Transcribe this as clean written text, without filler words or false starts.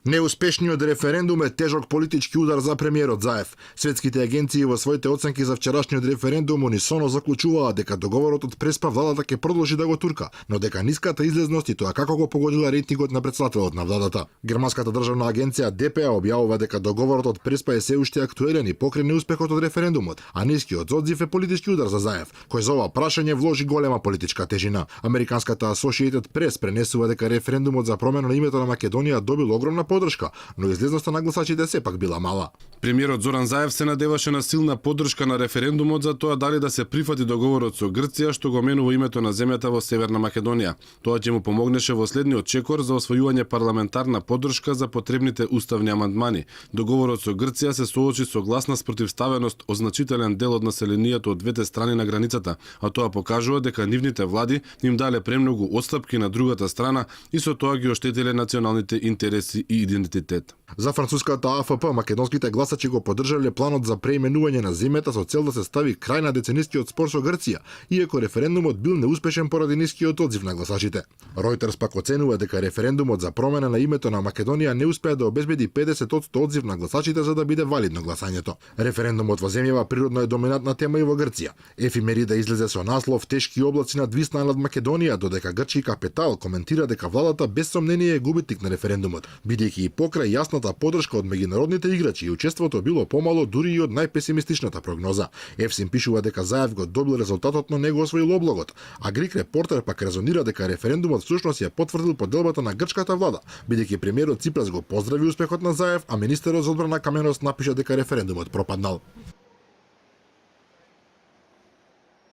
Неуспешниот референдум е тежок политички удар за премиерот Заев. Светските агенции во своите оценки за вчерашниот референдум унисоно заклучуваа дека договорот од Преспа владата ќе продолжи да го турка, но дека ниската излезност и тоа како го погодила рейтингот на претседателот на владата. Германската државна агенција ДПА објавува дека договорот од Преспа е се уште актуелен и покрај неуспехот од референдумот, а нискиот одзив е политички удар за Заев, кој за ова прашање вложи голема политичка тежина. Американската Associated Press пренесува дека референдумот за промена на името на Македонија добил огромна поддршка, но излезноста на гласачите сепак била мала. Премиерот Зоран Заев се надеваше на силна поддршка на референдумот за тоа дали да се прифати договорот со Грција што го менува името на земјата во Северна Македонија. Тоа ќе му помогнеше во следниот чекор за освојување парламентарна поддршка за потребните уставни амандмани. Договорот со Грција се соочи со гласна спротивставеност од значителен дел од населението од двете страни на границата, а тоа покажува дека нивните влади им дале премногу отстапки на другата страна и со тоа ги оштетиле националните интереси и идентитет. За француската АФП, македонските гласачи го поддржале планот за преименување на земјата со цел да се стави крај на деценискиот спор со Грција, иако референдумот бил неуспешен поради нискиот одзив на гласачите. Ројтерс пак оценува дека референдумот за промена на името на Македонија не успеа да обезбеди 50% одзив на гласачите за да биде валидно гласањето. Референдумот во земјава природно е доминантна тема и во Грција. Ефимерида излезе со наслов "Тешки облаци надвиснаа над Македонија", додека грчки Капитал коментира дека владата без сомнение е губитник на референдумот, бидејќи и покрај јасната поддршка од меѓународните играчи и учеството било помало дури и од најпесимистичната прогноза. ЕФСИМ пишува дека Заев го добил резултатот, но не го освоил облогот, а Грик Репортер пак резонира дека референдумот всушност ја потврдил поделбата на грчката влада, бидејќи премиерот Ципрас го поздрави успехот на Заев, а министерот за одбрана Каменос напиша дека референдумот пропаднал.